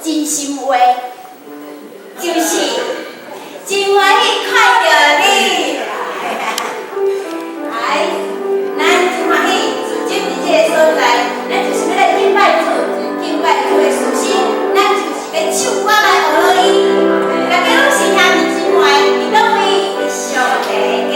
真心話，就是真歡喜看著你。哎，咱真歡喜，聚集佇這个所在，咱就是欲來敬拜主，敬拜主的屬神，咱就是欲唱歌來學伊。大家攏是兄弟姊妹，佇佗位？佇上帝的家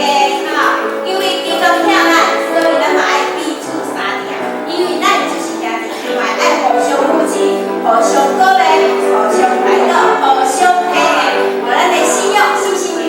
吼，因為基督疼咱，所以咱嘛愛彼此相疼。因為咱就是兄弟姊妹，愛互相扶持，互相鼓勵，互相代禱，互相體諒，予咱的信仰信心。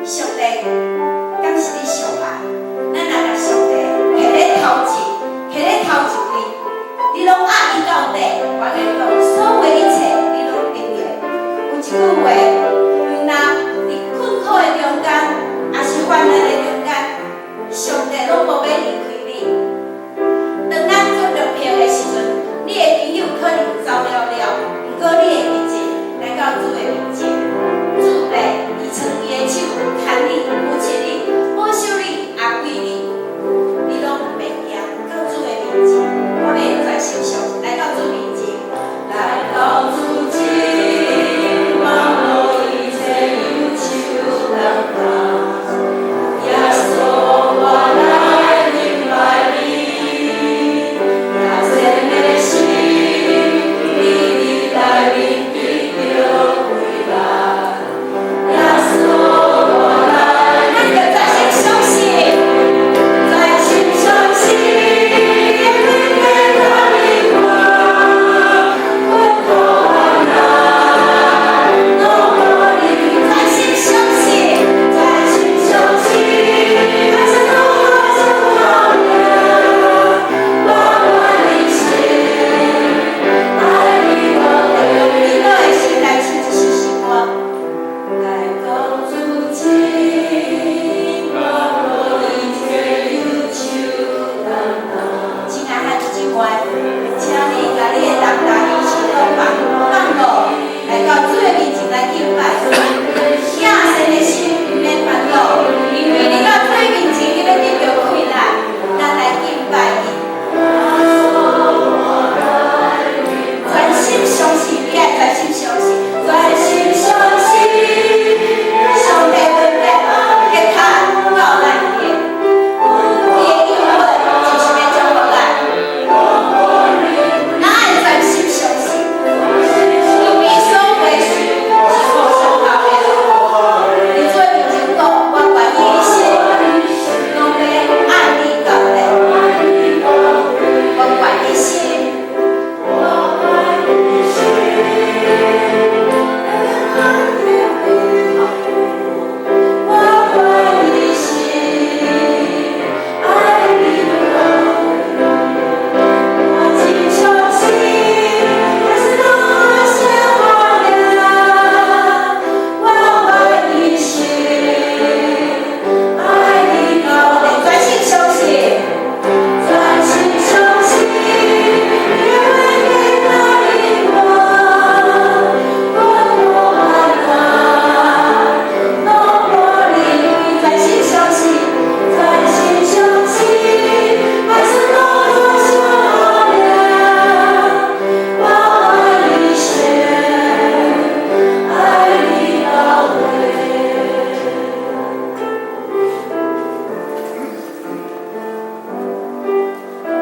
上帝敢是你上愛？咱若共上帝揢咧頭前，揢咧頭一位，你攏愛伊到底。我共你講，所有一切你攏得著。有一句話。